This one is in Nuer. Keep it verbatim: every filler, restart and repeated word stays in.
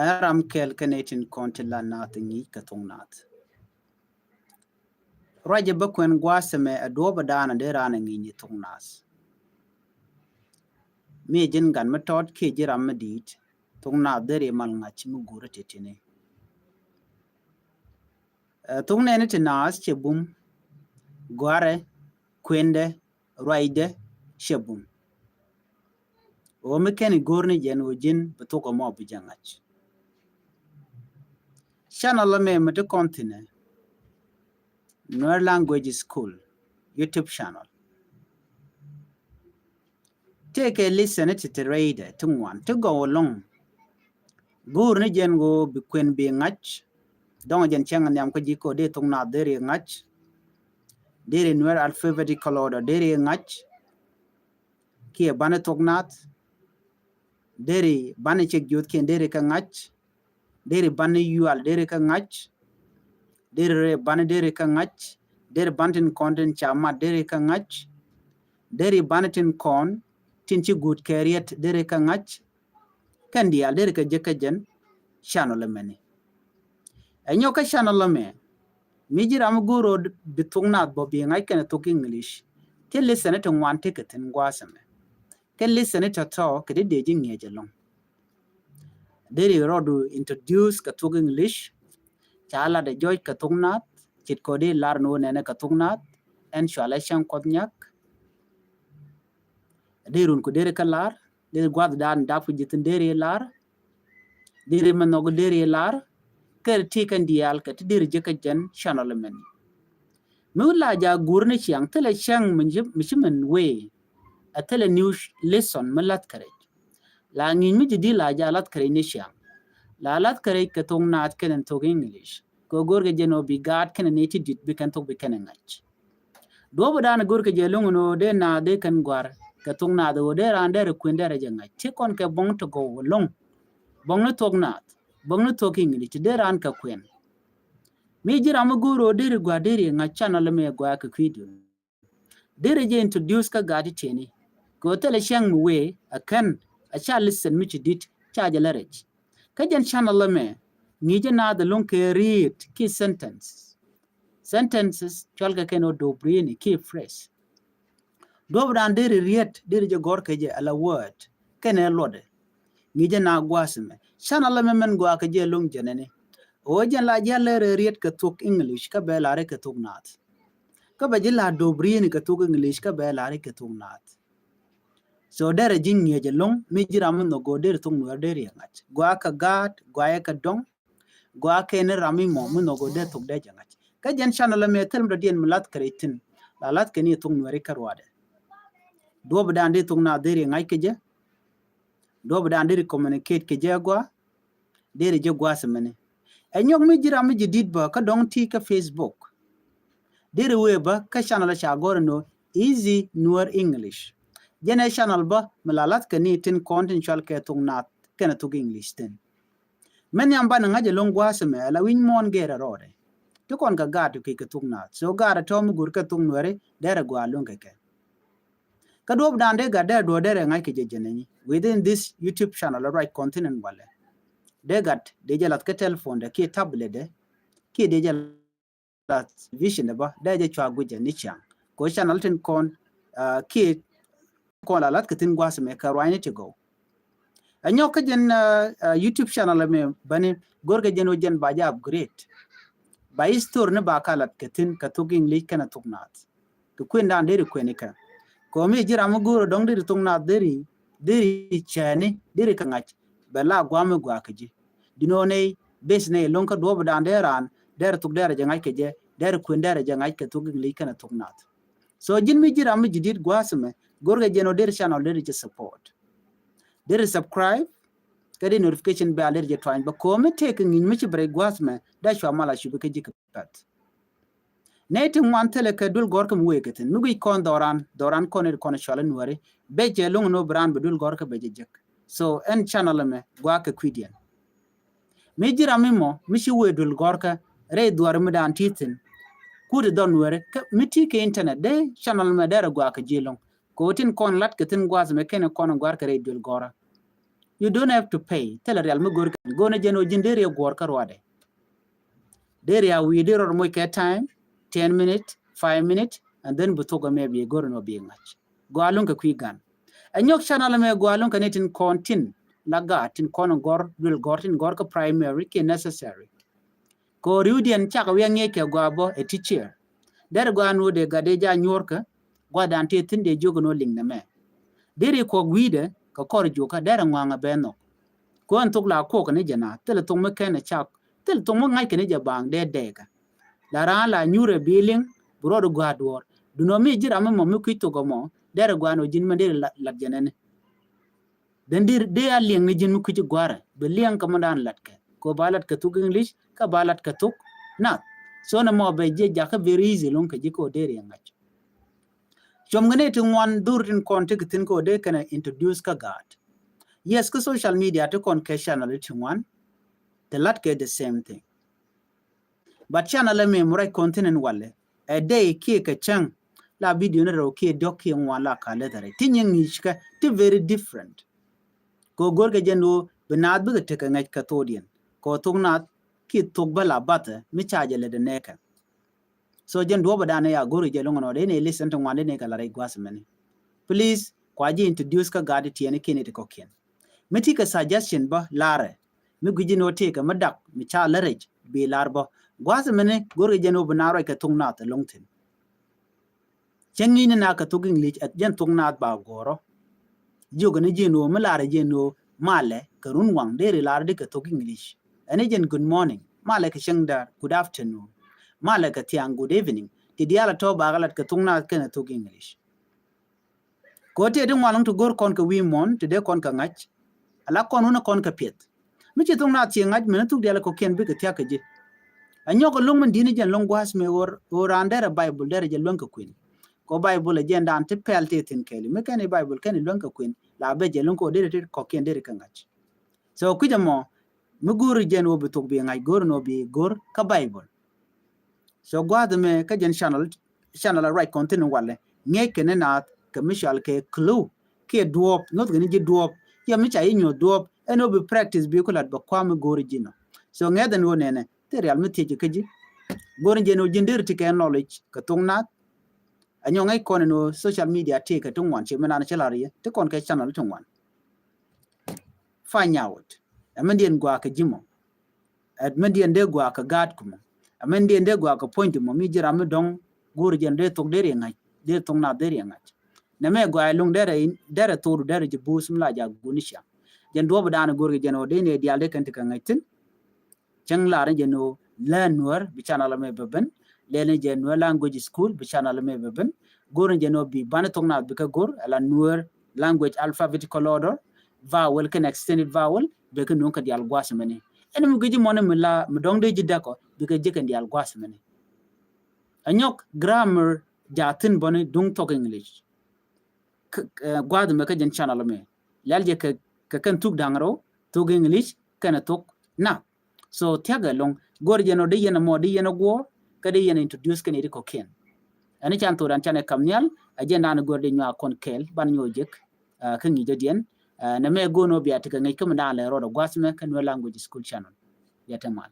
Ɛ ram kɛl kɛnɛ tin kɔn ti la naath ŋi̱i̱c kɛ thok naath. Ruacɛ bä kuɛn gua̱a̱th ɛmɛ ɛ duɔ̱ɔ̱p ɛ daanɔ dee raan ɛ ŋi̱i̱c ni thok naath. Mi ji̱n gat mi tɔt kiɛ ji̱ ram mi di̱i̱t, thok naath dee ri mal ŋa̱c mi guur ɛ tetini. Ɛ thok nɛɛni ti naath cɛ bum, gua̱rɛ, kuendɛ, ruacdɛ, cɛ bum. Ɣöö mi kɛn i̱ go̱o̱r ni jɛn ɣöö ji̱n bi thok ɛmɔ bi jɛ ŋa̱c. Channel ɛmɛ mi ti kɔn thi̱nɛ, Nuer Language School YouTube channel. Tëëkɛ lesson ti ti rɛydɛ ti ŋuan ti gɔw ɛlɔ̱ŋ. Go̱o̱r ni jɛn ɣöö bi kuën bi ŋa̱c. Dɔ̱ŋ jɛn cäŋ nhiam kä ji̱ kɔ dee thok naath dee ri ŋa̱c. Dee ri Nuer alphabetical order dee ri ŋa̱c. Kiɛ banɛ thok naath. Deri banɛ cek juɔth kiɛn deri kä ŋa̱c. Deri banɛ yual deri kä ŋa̱c. Deri banɛ deri kä ŋa̱c. Deri banɛ tin kɔn tin ca mat deri kä ŋa̱c. Deri banɛ tin kɔn tin ci guut kɛ riɛt deri kä ŋa̱c. Kɛn diaal deri kä jek kä jɛn channel ɛmɛni. Ɛ nyɔk kä channel ɛmɛ, mi ji̱ ram mi go̱o̱r ɣöö bi thok naath bä bi ŋa̱c kɛnɛ thok English. Ti lesson ti ŋuan ti kɛ thi̱n gua̱a̱th ɛmɛ. Kɛ lesson tɔ̱tɔ̱ kɛ ti dee ji̱ ŋi̱eec ɛlɔ̱ŋ. Deri rɔɔdu introduce kɛ thok English. Ca lat ɛ jɔc kɛ thok naath, ce̱tkɔ dee lar ni wä nɛnɛ kɛ thok naath, ɛn cɔalɛ Cäŋ Kuɔth Nyak. Dee run ku deri kä lar, deri gua̱th daan dap ku ji̱ thi̱n deri lar. Deri mɛ nhɔk deri lar. Kɛ ti kɛn diaal kɛ ti deri jek kä jɛn channel mɛn. Mi wä la ja guur ni ciaŋ thilɛ cäŋ mi ci, mi ci mɛn wee. A thilɛ new lesson mi lath kärɛc. La ŋi̱i̱c mi ji̱ di la ja lath kärɛc ni ciaŋ. La lath kärɛc kɛ thok naath kɛnɛ thok English. Kɛ go̱o̱r kɛ jɛn ɔ bi gaat kɛnɛ ni ti dit bi kɛn thok bi kɛnɛ ŋa̱c. Duɔ̱p dan go̱o̱r kɛ jɛ lo̱ŋ ni ɔ dee naath dee kɛn gua̱r kɛ thok naath ɔ dee raan dee rɛ kuën dee rɛ jɛ ŋa̱c. Ti kɔn kɛ bɔŋ ti gɔw lo̱ŋ. Bɔŋ ni thok naath. Bɔŋ ni thok English ti dee raan kɛ kuën. Mi ji̱ ram mi go̱o̱r ɔ dee ri gua̱r dee ri ŋa̱c channel mi gua̱r kɛ kui̱du. Deri jɛ introduce kä gaat ti tieni. Kɛ ɣöö thilɛ cäŋ mi wee a kän a ca lesson mi ci dit ca jɛ lɛ rɛc. Kä jɛn channel ɛmɛ ŋi̱i̱cä naath ɛlɔ̱ŋ kɛ riet ki sentence. Sentences cual kɛ kɛn ɣöö duɔ̱p rieni ki phrase. Duɔ̱p dan deri riet deri jɛ gɔ̱r kɛ jɛ ala word kɛnɛ luɔtdɛ. Ŋi̱cä naath gua̱a̱th ɛmɛ channel ɛmɛ mɛn gua̱a̱ kɛ jɛ ɛlɔ̱ŋ jɛnɛni. Ɣöö jɛn la ji̱ a lɛ rɛ riet kɛ thok English kä bɛ lari kɛ thok naath. Kä bɛ ji̱ la duɔ̱p rieni kɛ thok English kä bɛ lari kɛ thok naath. So derɛ ji̱ ŋi̱eec ɛlɔ̱ŋ mi ji̱ ram mi nhɔk go̱o̱r deri thok Nuɛr deri ɛ ŋa̱c. Gua̱a̱ kɛ gaat, gua̱a̱ kɛ dɔ̱ŋ, gua̱a̱ kɛ ni ram mi mɔ mi nhɔk go̱o̱r deri thok dee jɛ ŋa̱c. Kä jɛn channel ɛmɛ thil mi dɔ̱diɛn mi lath kɛ rɛc thi̱n. La lath kɛ ni thok Nuɛri kä ruaadɛ. Duɔ̱p dan deri thok naath deri ɛ ŋa̱c kɛ jɛ. Duɔ̱p dan deri communicate kɛ jɛ gua̱a̱. Deri jɛ gua̱a̱th mɛni. Ɛ nyɔk mi ji̱ ram mi ji̱ dit bä kä dɔ̱ŋ ti kä Facebook. Deri wee bä kä channel ca gɔr ni ɣöö Easy Nuer English. Jɛn ɛ channel bä mi la lath kɛ ni tin kɔn tin cual kɛ thok naath kɛnɛ thok English thi̱n. Mɛn nhiam banɛ ŋa̱c ɛlɔ̱ŋ gua̱a̱th ɛmɛ ala wi̱ny muɔ̱ɔ̱n gɛɛr ɛ rɔɔdɛ. Ti kɔn kɛ gaat ti kɛ thok naath. So gaat ɛ tɔ̱ mi go̱o̱r kɛ thok Nuɛri derɛ gua̱a̱ lo̱ŋ kɛ kɛ. Kä duɔ̱p dan dee gat dee duɔ̱ɔ̱r derɛ ŋa̱c kɛ jɛ jɛn ɛnyi. Within this YouTube channel ruac kɔn thi̱n ɛn walɛ. Dee gat dee jɛ lath kä telephone dɛ kiɛ tablet dɛ kiɛ dee jɛ lath vision dɛ bä dee jɛ cua guic jɛ ni ciaŋ. Kɛ channel tin kɔn kiɛ kɔn la lath kɛ thi̱n gua̱a̱th ɛmɛ kɛ ruacni ti gɔw. Ɛ nyɔk kä jɛn YouTube channel ɛmɛ bäni go̱r kɛ jɛn wä jɛn ba jɛ upgrade. Ba history ni ba ka lat kɛ thi̱n kɛ thok English kɛnɛ thok naath. Kɛ kuën dan deri kuën ikɛ. Kɛ mi ji̱ ram mi go̱o̱r dɔ̱ŋ deri thok naath deri deri cɛɛni deri kɛ ŋa̱c. Bɛ la gua̱a̱ mi gua̱a̱ kɛ ji̱. Di nɔ nɛy bes nɛy lo̱ŋ kä duɔ̱ɔ̱p dan dee raan derɛ thok derɛ jɛ ŋa̱c kɛ jɛ derɛ kuën derɛ jɛ ŋa̱c kɛ thok English kɛnɛ thok naath. So ji̱n mi ji̱ ram mi ji̱ dit gua̱a̱th ɛmɛ go̱r kɛ jɛn wä deri channel deri jɛ support. Deri subscribe. Kä di notification bell deri jɛ tuany bä ko̱mi tëëk kɛ ŋi̱ny mi ci bɛ rɛc gua̱a̱th ɛmɛ dee cua mal a cupi kä ji̱ kɛ pɛth. Nɛy ti ŋuan thilɛ kɛ duel gɔ̱rkä mi wëë kɛ thi̱n mi guic kɔn dhɔran dhɔran kɔn in kɔn cual in wääri. Bec jɛ lo̱ŋ ni wä bi raan bi duel gɔ̱rkä bec jɛ jek. So ɛn channel ɛmɛ gua̱a̱ kɛ kui̱diɛn. Mi ji̱ ram mi mɔ mi ci wëë duel gɔ̱rkä rɛy dhuɔ̱ri mi daan ti thi̱n. Kut i dhɔn wääri mi ti kɛ internet dee channel ɛmɛ derɛ gua̱a̱ kɛ ji̱ lo̱ŋ. Kɛ wä tin kɔn lat kɛ thi̱n gua̱a̱th ɛmɛ kɛn kɔn gua̱a̱r kɛ rɛy duel gɔ̱rä. You don't have to pay. Thilɛ rial mi go̱r kɛn. Go̱r ni jɛn ɣöö ji̱n deri a guɔ̱ɔ̱r kä ruaadɛ. Deri a wi̱i̱ deri rɔ moc kɛ time, ten minute, five minute, and then bi thok ɛmɛ bi go̱r ni ɣöö bi ŋa̱c. Gɔaa luŋ kɛ kui̱ gan. Ɛ nyɔk channel ɛmɛ gɔaa luŋ kɛ ni tin kɔn tin la gaat tin kɔn gɔ̱r, duel gɔ̱r tin gɔ̱r kä primary kiɛ necessary. Kɛ ɣöö ri̱wdiɛn cakɛ wi̱i̱ a ŋi̱eec kɛ gɔaa bä ɛ teacher. Derɛ gɔaa ni ɣöö dee gat dee jaa nyuɔ̱ɔ̱rkä, gua̱dan tëë thi̱n dee jiök ni ɣöö liŋ nɛmɛ. Deri kuɔk wi̱i̱dɛ kɛ kɔr jiökä, derɛ ŋɔaŋ ɛ bɛ nhɔk. Kɛ ɣöö ɛn thok la kuɔk kɛ ni jɛ na, thilɛ thok mi kɛn ɛ cak, thilɛ thok mi ŋa̱c kɛ ni jɛ baaŋ dee dɛɛkä. La raan la nyuurɛ bi liŋ, bi ruɔd gɔaa duɔ̱ɔ̱r. Duundɛ mi ji̱ ram mi mɔ mi kui̱c thok ɛmɔ, derɛ gɔaa ni ɣöö ji̱n mɛn deri lat, lat jɛ nɛni. Then deri, dee a liɛŋ ni ji̱n mi kui̱ci gua̱rɛ, bi liɛŋ kɛ mɔ dan latkɛ. Kɛ ba latkɛ thok English, kä ba latkɛ thok Naath. So nɛ mɔ bɛ jiɛ jakä very easy luŋ kɛ ji̱ kɛ ɣöö deri ɛ ŋa̱c. Cuɔm kɛ ni ti ŋuan dhur tin kɔn ti kɛ thi̱n kɛ ɣöö dee kɛn ɛ introduce kä gaat. Yes, kä social media ti kɔn kɛ channel ti ŋuan. Ti latkɛ the same thing. But channel ɛmɛ mi ruac kɔn thi̱n ɛn walɛ, ɛ dee kiɛ kɛ cäŋ la video ni rɛw kiɛ diɔ̱k kiɛ ŋuan la ka leth rɛy. Ti nyiŋ ŋi̱i̱ckɛ ti very different. Kɛ ɣöö go̱rkɛ jɛn ɣöö bi naath bikɛ tekɛ ŋäc kɛ thokdiɛn. Kɛ ɣöö thok naath kiɛ thok bä la bathɛ mi ca jɛ lät ɛ nɛɛkɛ. So jɛn duɔ̱ɔ̱p ɛ dan ɛ ya go̱r jɛ lo̱ŋ ɛnɔ dee ni listen ti ŋuan dee ni kɛ la rɛy gua̱th mɛni. Please kua ji̱ introduce kä gaat ti tiɛɛni kiɛn iti kɔ̱kiɛn. Mi ti kɛ suggestion bä larɛ mi gui̱ci ni wä tëëkɛ mi dak mi ca lärɛc bi lar bä. Gua̱a̱th mini go̱rkɛ jɛn wä bi na ruac kɛ thok naath ɛ lo̱ŋ thi̱n. Cä ŋi̱i̱c ni na kɛ thok English ɛ jɛn thok naath ba go̱o̱rɔ. Jiök ni jɛn wä mi larɛ jɛn wä malɛ kɛ run waŋ deri lar di kɛ thok English. Ɛn ni jɛn good morning, malɛ kɛ cäŋ däär, good afternoon. Malɛ kɛ thiaŋ, good evening. Ti diaal a tɔ̱ bakɛ lat kɛ thok naath kɛnɛ thok English. Kɛ ɣöö tëë ti ŋuan lɔ̱ŋ ti go̱r kɔn kɛ wi̱i̱ muɔ̱ɔ̱n ti dee kɔn kɛ ŋa̱c. Ala kɔn wun kɔn kɛ piɛth. Mi ci thok naath ci ŋa̱c mɛn thuk diaal kɔ̱kiɛn bikɛ thia̱k kɛ ji̱. Ɛ nyɔk kɛ lo̱ŋ min di̱t ni jɛn lo̱ŋ gua̱a̱th mëë ɣöö, ɣöö raan derɛ Baibul derɛ jɛ luäŋ kɛ kuën. Kɛ ɣöö Baibul ɛ jɛn daan ti pɛl tëë thi̱n kɛɛli. Mi kɛn i̱ Baibul kɛn i̱ luäŋ kɛ kuën la bɛ jɛ luäŋ kɛ ɣöö derɛ ti kɔ̱kiɛn derɛ kɛ ŋa̱c. So kui̱c ɛmɔ mi go̱o̱ri jɛn ɣöö bi thok bi ŋa̱c go̱o̱ri ni ɣöö bi go̱o̱r kä Baibul. So gua̱a̱th ɛmɛ kä jɛn channel, channel a ruac kɔn thi̱n walɛ ŋi̱eec kɛn ni naath kɛ mi cɔal kɛ clue kiɛ duɔ̱ɔ̱p, nyuɔ̱th kɛn ni ji̱ duɔ̱ɔ̱p. Yɛ mi ca ji̱ nyuɔ̱th duɔ̱ɔ̱p ɛn ɣöö bi practice bi ku lat bɛ kua̱m mi go̱o̱ri ji̱n ɔ. So ŋɛth ɛn ɣöö nɛnɛ thil rial mi thiec kɛ ji̱. Go̱o̱ri jɛn ɣöö ji̱n deri ti kɛ knowledge kɛ thok naath. Ɛ nyɔk ŋäc kɔn ɛn ɣöö social media tëëkɛ ti ŋuan ci mi naan ci lar yɛ ti kɔn kɛ channel ti ŋuan. Find out. Ɛ mɛn diɛn gua̱a̱ kɛ ji̱ mɔ. Ɛ mɛn diɛn dee gua̱a̱ kɛ gaat kumɔ. Ɛ mɛn diɛn dee gua̱a̱ kɛ puɔ̱ny ti mɔ mi ji̱ ram mi dɔ̱ŋ go̱o̱ri jɛn dee thok deri ŋa̱c, dee thok naath deri ŋa̱c. Nɛ mɛ gua̱a̱ ɛlɔ̱ŋ derɛ, derɛ thok derɛ ji̱ buuth mi la jaak guuni ciaŋ. Jɛn duɔ̱ɔ̱p dan go̱o̱ri jɛn ɣöö dee ni diaal dee kɛn ti kɛ ŋa̱c thi̱n. Cäŋ lar ni jɛ ni ɣöö learn Nuer bi channel mɛ bɛ ben. Lɛl ni jɛ Nuer language school bi channel mɛ bɛ ben. Go̱r ni jɛ ni ɣöö bi bani thok naath bi kɛ go̱r ala Nuer language alphabetical order, vowel kɛn extended vowel, bɛ kɛ nuŋ kɛ diaal gua̱a̱th mɛni. Ɛn mi gui̱ci mɔni mi la mi dɔ̱ŋ dee ji̱ däkɔ bikɛ ji̱ kɛn diaal gua̱a̱th mɛni. Ɛ nyɔk grammar jaa thi̱n bäni duŋ thok English. Gua̱a̱th mɛ kä jɛn channel mɛ lɛl jɛ kɛ, kɛ kɛn thuk da̱ŋ rɛw, thuk English kɛnɛ thuk na. So thia̱k ɛlɔ̱ŋ go̱r jɛn ɔ di yɛn ɛmɔ di yɛn ɛ guɔ̱ɔ̱r kä di yɛn ɛ introduce kɛn iti kɔ̱kiɛn. Ɛn i̱ can thokdan canɛ kam nhial ɛ jɛn dan go̱r di nyuak kɔn kɛɛl ban nyuɔ jek. Kä ŋi̱i̱c dɔ̱diɛn nɛ mɛ go̱o̱n ɔ bia tekɛ ŋi̱i̱c kä mi dan lɛ rɔɔd ɔ gua̱a̱th mɛ kä Nuer language school channel. Bia te mal.